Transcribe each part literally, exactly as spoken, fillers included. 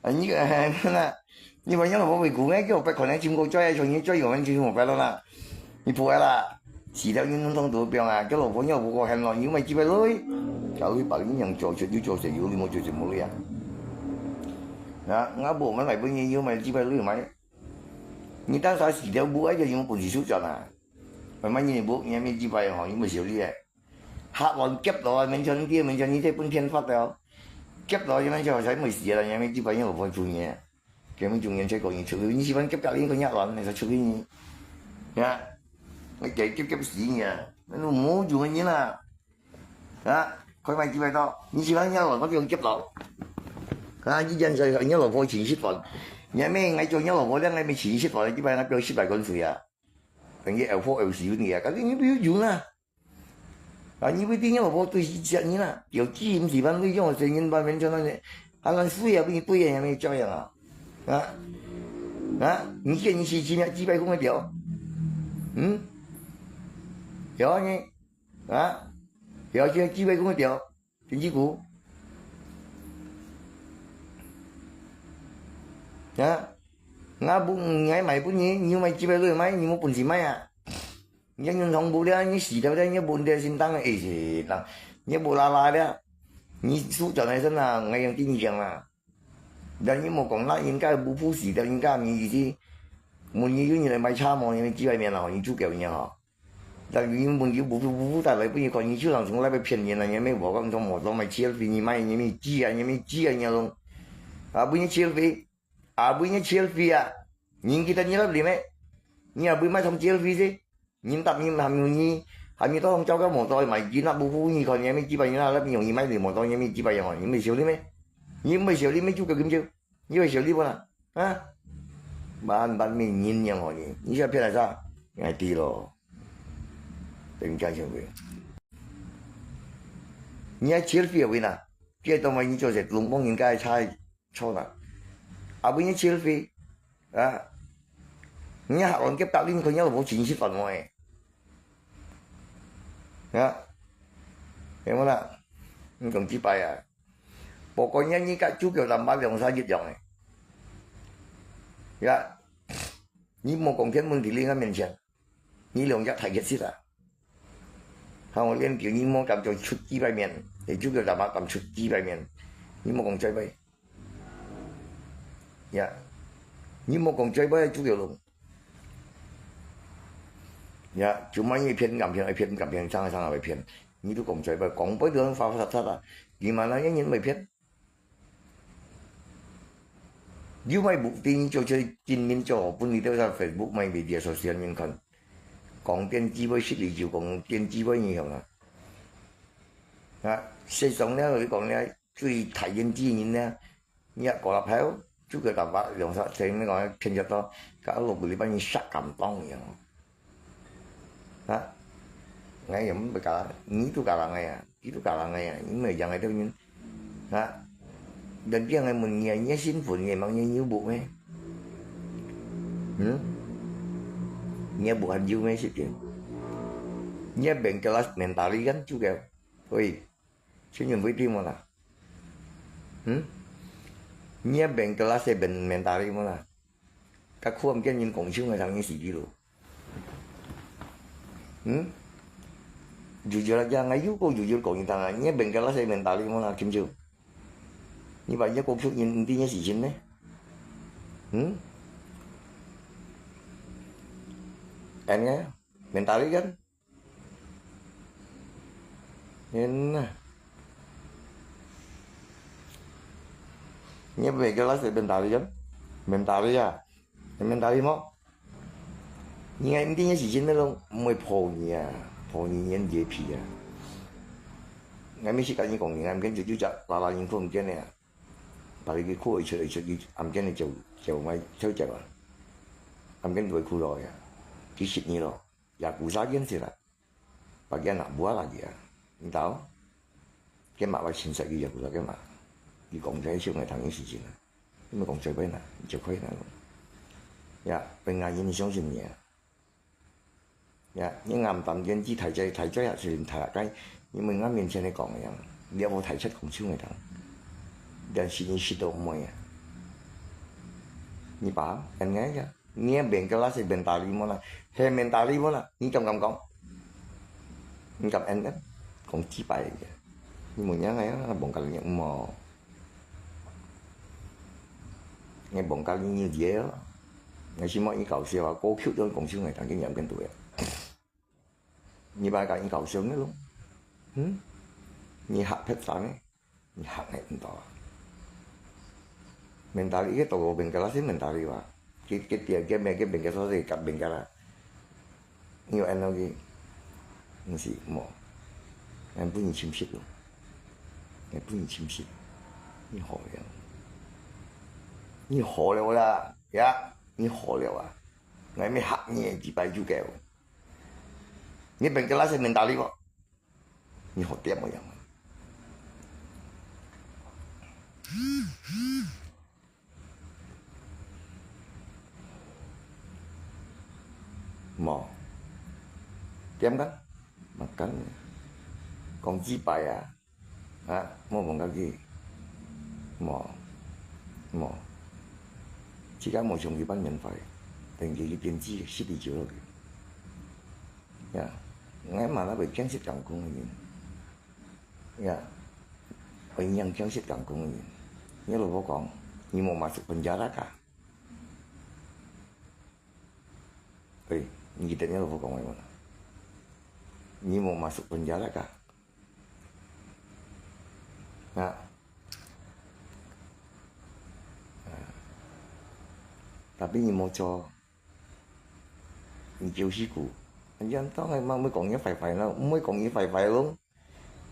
啊，你个，那，你把你老婆喂苦，哎，给我别看，哎，经过追，哎，从你追我们就我别了啦。你不会啦，死掉你弄痛都不用啊，给老婆，你老婆过很了，你又买几百类，假如把你娘做出，你做谁有，你没做什么类啊？啊，我不买买不你，又买几百类买。你当啥死掉不爱就用本事出转啊？慢慢你不，你还没几百吼，你没效率哎。 客人夾落啊，勉强你，勉强你，這本天發了。夾落啊，勉強才會死啦，你還沒幾百年，我不會做你。根本中年才講你出去，你喜歡夾夾你個壓人，你才出去呢。呀，你夾夾夾死你啊！那都無用个人啊！啊，快買幾百刀，你喜歡壓人，我就夾到。啊，以前在你老婆請食飯，你還沒愛做你老婆，你還沒請食飯，幾百人表示百分之啊。等於有貨有收你啊，但是你不要用啊。 啊，你為點樣無對自家人啊？有志毋是萬里，用生人萬面像恁呢，還能輸也不對也沒照樣啊？啊？啊？你現你是真正幾百公个條？嗯？有啊你？啊？有啊，現在幾百公个條？天气股？啊？我不，你還買不你？你有買幾百个買？你有本事買啊？ 你用通不了，你死掉了，你本地心当个意思，人你不拉拉了，你输转来身啊，我用定讲啦。但你莫讲那人家不服死掉，人家没意思。问你有人来买茶么？你几百面了，你就给人家哈。但你问你不服不服，带来不你看，你就让从那边骗人了，你没我讲从我都买七二零，你买你没鸡啊，你没鸡啊，你弄啊，不你七二零，啊不你七二零啊，人给他你那里面，你也不买从七二零噻。 人答你還有你，還有到照个摩托買，你那不服你看，你没几百人啊，那边容易买的摩托，你没几百人哦，你没修理没？你没修理没就个咁就，你会修理不啦？啊？慢慢没人样哦你，你想骗来啥？哎对咯，等干什么？你还七二零位呢？这东西你就是龙帮人家差错了，啊不你七二零啊？你还乱给打零，可能我情绪反应哎。 呀，有無啦？你講幾擺啊？不過你你甲主角淡薄兩三一樣誒。呀，你莫講天文地理个面前，你兩隻大結色啊！看我練球，你莫敢做出幾擺面，你主角淡薄敢出幾擺面，你莫講最尾。 呀，你莫講嘴巴个主角咯。呀，就买一片两片，一片两片，上上来骗，你都讲嘴巴，讲不得发发发啊，你嘛那样人会骗。有买目的，你就去见面就好，本来都在Facebook买media social人看，讲电视会失礼就讲电视会影响啊。啊，实际上呢，我讲呢， 最大个敌人呢，你也搞了票，就个打发两三千，你讲骗得到，搞落个礼拜你杀敢当一样。啊，哎呀，毋会搞，你都搞人个呀，你都搞人个呀，你没养个对人，啊，人家还问你啊，你个身份也问你有无咩？嗯？你也无很有咩事情？你也变个啦，mentalikan juga，喂。 请问为什么啦？嗯？你也变个啦，是变mentali么啦？甲苦毋见人讲笑个，当然是你咯。嗯？就就啦，讲啊，又讲就就讲一趟啊，你也变个啦，是mentali么啦，金秋？你把人家讲出人，你定个事情呢？嗯？哎呀，mentali kan？ Yan na. Nya bege lah mentali kan? Mentali ya. Mentali mo. Ni ngai mesti nya si jin lo mo po ni ya. Po ni yan je pi ya. Ngai mi si ka ni kong ni ngai mungkin cucu cak lala ni kong mungkin ya. Pari ki ko ichut ichut ki amkin ni jauh jauh mai jauh jauh. Amkin dua kulo ya. Ki sit ni lo. Yakuza kian sila. Bagian nak buat lagi ya. Ni tahu? Kema wa chin sa ki Yakuza kema. Ki kong jai siu ngai tang ni si jin. Ni mo kong jai bai na, jai koi na. Ya, pengayin ni siong sin ni ya. Ya, ni ngam tam kian ji thai jai thai jai ya sin thai kai. Ni mo ngam yin chen ni kong ya. Lia wo thai chat kong siu ngai tang. Dan si ni si do mo ya. 你paham？恁樣个，你个mentalitas係mentali無啦？係mentali無啦？你敢敢講？你敢恁樣講？講幾擺个？你問人个啊，忘記了無？你忘記了你个哦。你係無？你搞笑啊，過去都講笑，你當今年變多呀。你把講你搞笑呢咯？嗯？你學別儕呢？你學个毋到啊？mentali个到邊个啦？係mentali哇？佢佢佢佢邊个邊个所以甲邊个啦？你有安到佢？毋是，無。俺分你侵蝕咯，俺分你侵蝕。你好了，你好了啦，呀，你好了啊！俺咪學你个幾擺就夠。你邊个啦？係mentali無？ 你好點个樣啊？無。點个？Makan。講幾擺啊？啊，無忘記佢。無。無。自家無像佢般免費，等佢去編輯，實在少落去。 Ya，俺嘛那會見識講工个人。Ya，會仰見識講工个人。你老婆講，你無masuk penjara kah？喂，你記得你老婆講个無？你無masuk penjara kah？啊，啊，tapi你無做。 你九十九，恁樣當然嘛毋會講你壞壞咯，毋會講你壞壞咯。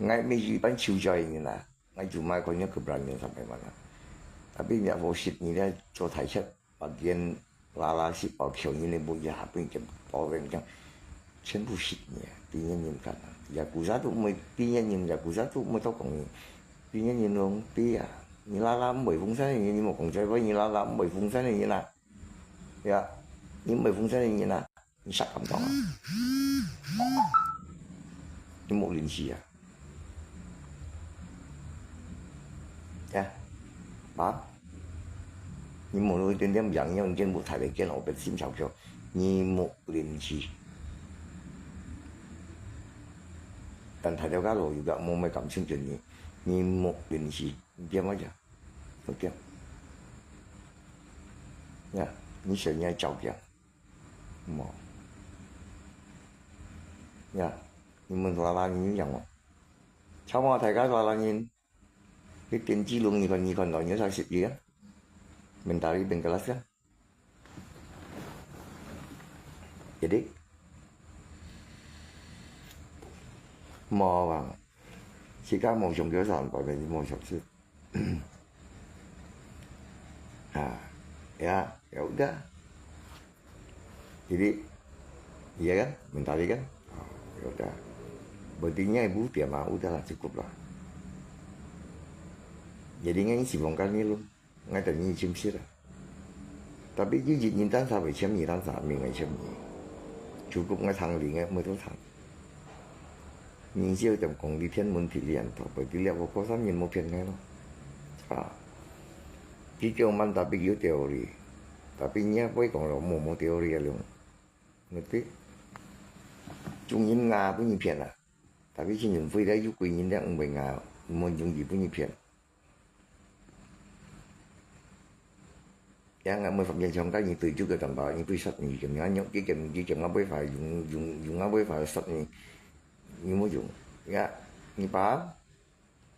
𠊎乜係一般手腳个人啊，𠊎就買看你keberanian sampai mana。Tapi你無識你咧做大隻，把件拉拉是包橋，你咧不一下分人包人講，全部識你啊，比你人敢啊。Yakuza都毋會比你人，Yakuza都毋會多講你，比你人咯，比啊，你拉拉毋會風扇个人，你莫講在位，你拉拉毋會風扇个人啊。 呀，你毋會風扇个人啊，你啥敢講啊？你無認識啊？呀，啊？你無一點點營養，你見無大个見，我本身小小，你無認識。但大條家老友个，無咩感情跟你，你無認識，你點麼个？OK。呀，你想你照鏡。 無。呀，你問拉拉人一樣哦。Sama大家拉拉人，你電視錄你看，你看到你才識佢啊？Mentari bengkelas啊？Jadi，無啊，自家無想到三百个，無想到。 啊，ya, ya udah. Jadi, iya kan? Mentari kan? Oh, ya udah. Berarti nya ibu dia mah, udahlah, cukup lah. Jadi, ngai si bongkar ni lu. Ngai tadi ni cimsir lah. Tapi, jijik ni tan sa bai cem ni, tan sa mi ngai cem ni. Cukup ngai thang li ngai, mui tu thang. 你少點講你騙問題，你安到，不知了，我過三年無騙你咯。啊，佢叫慢tapi有道理，tapi你也毋會講咯，無無道理啊，兩，對不對？眾人啊，分你騙啊，tapi真正非得有幾人咧，毋會啊，無容易分你騙。 Yang nggak mau sampai jangka ni tujuh ke tambah ni pusat ni jam ni anyok ke jam ni jam apa fa yung yung yung apa fa sat ni ni mo yung ya ni pa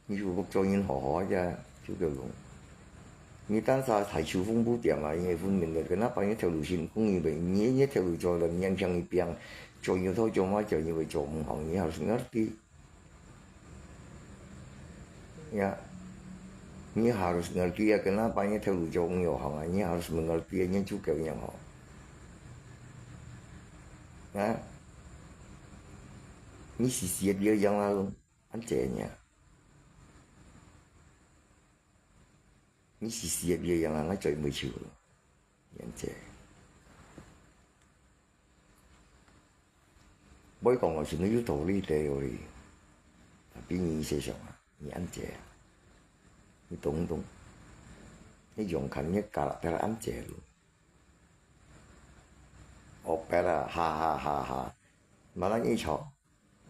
ni ju bok cho yin ho ho ja ju ke yung ni tan sa thai chu fung bu tiang a ye fun min de ke na pa ni theo lu sin kung yi bei ni ni theo lu cho de nian piang yi piang cho yu thau cho ma cho ni bei cho mung hong ni hao sing ti. Ya. Ni harus ngerti ya, kenapa ni theo lu cho ung yo hong, ni harus mengerti ya, ni juga yang hong. Ya. Ni si siap ya yang lalu, an ce nya. Ni si siap ya yang lalu, an ce mui chiu. Yan ce. Bôi kong lo sini yu to li te yo li. Tapi ni se shong a, ni an ce a. Ni tong tong. Ni yong kan ni ka la te la an ce lu. 啦，哈哈哈哈，malah你吵，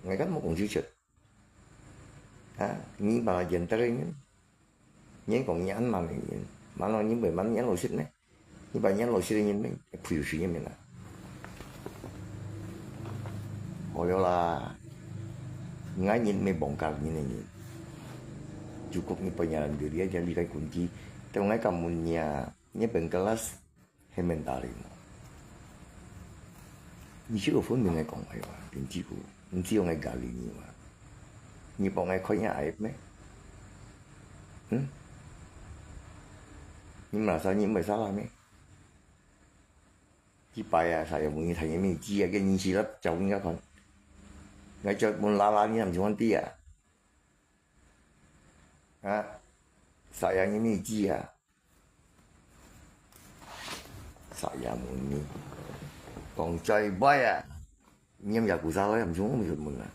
我根本講出去。啊，你把人得人，人講你恁慢的人，malah你袂慢人老實呢？你把人老實的人呢，配有水人啦。好了啦，俺人没望个人的人，就讲你把人对你讲你个工资，但我敢问你啊，你本个啦。 係mentally無？你就有分明个講話嘛，並且毋使用个教理你嘛。你幫𠊎開下aib咩？嗯？你merasa你毋會salah咩？一擺啊，saya問你，tanya你知啊，个人是啦，照應該看。𠊎就問啦啦，你毋想問知啊？啊？Saya你知啊？ Saya問你，講最尾啊，你也毋使來，毋使問啊。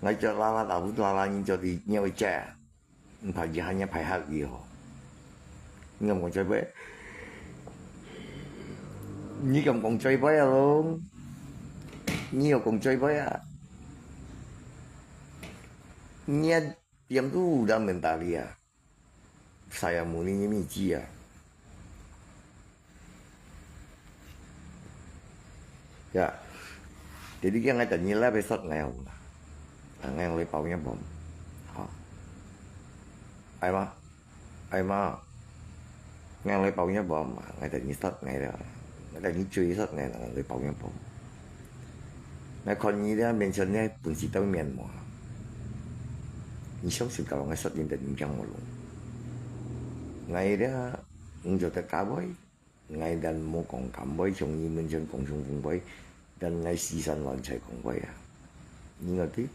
𠊎就啦啦，大部啦啦，你就你，你會知啊。毋怕佢喊你排黑佢吼。你敢講最尾？你敢講最尾啊咯？你有講最尾啊？你也點都有人問答你啊？ Saya muni ni miji ah. Ya. Jadi kaya ngai tanya lah besot ngai hong lah. Ngai hong le pau nya bom. Ha. Ai ma. Ai ma. Ngai hong le pau nya bom. Ngai tanya sot ngai lah. Ngai tanya chui sot ngai lah ngai le pau nya bom. Ngai kon ni dia mention nya pun si tau mian mo. Ni siang si kalau ngai sot yin dan ni kiang mo long. Ngai dia Ung cho ta ka boi, ngai dan mo kong kam boi, chong ni men chen kong chong kong boi, dan ngai si san wan chai kong boi ah. Ni ngot ti?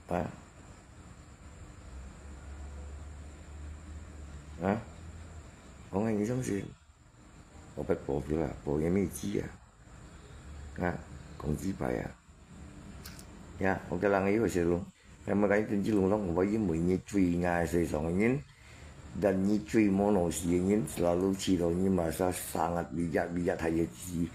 Ah? Ah? Kong ngai ni chong si. Opat po pila, po ngai mi chi ah. Ah, kong chi pai ah. Ya, oke lang iyo si long. Yang makai tunji long long, wa yin mo ni chui ngai se song yin. Dan ni chui mo no si yin, selalu ci lo ni masa sangat bijak, bijak thai ye ci.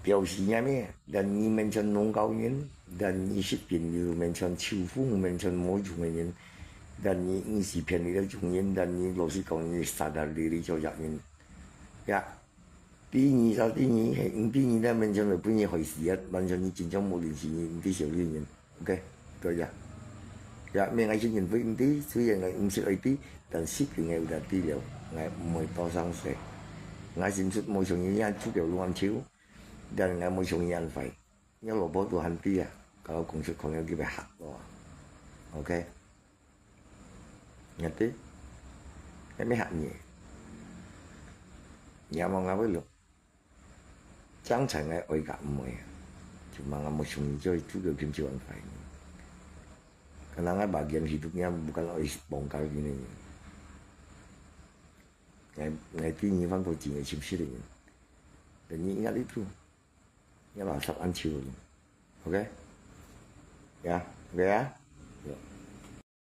Piao si nya me, dan ni men chen nong kau yin, dan ni sit pin liu men chen chiu fung men chen mo jung yin. Dan ni ni si pian liu jung yin, dan ni lo si kong ni sadar diri cho yak yin. Ya. 第二，到第二，係，毋知你在面前會分你害死啊，完全你真正無認識你，毋知小女人。OK，對呀。也，明愛先認為毋知，雖然𠊎毋識愛知，但識定𠊎有得知了，𠊎毋會多生事。𠊎心出無像你樣出表亂手，但𠊎無像你樣壞。你老婆都還知啊，搞到公司可能就被嚇到啊。OK。 Ngerti? Kami hak ni. Nya mo ngawai lo. Chang chang ngai oi ka mo ya. Cuma ngamo sung jo itu ke kim chuan fai ni. Karena ngai bagian hidupnya bukan oi bongkar gini. Ngai, ngai ti ni fan ko jing sim sih ni. Dan ni ingat itu. Nya lah sab an chiu. OK? Ya, OK ya?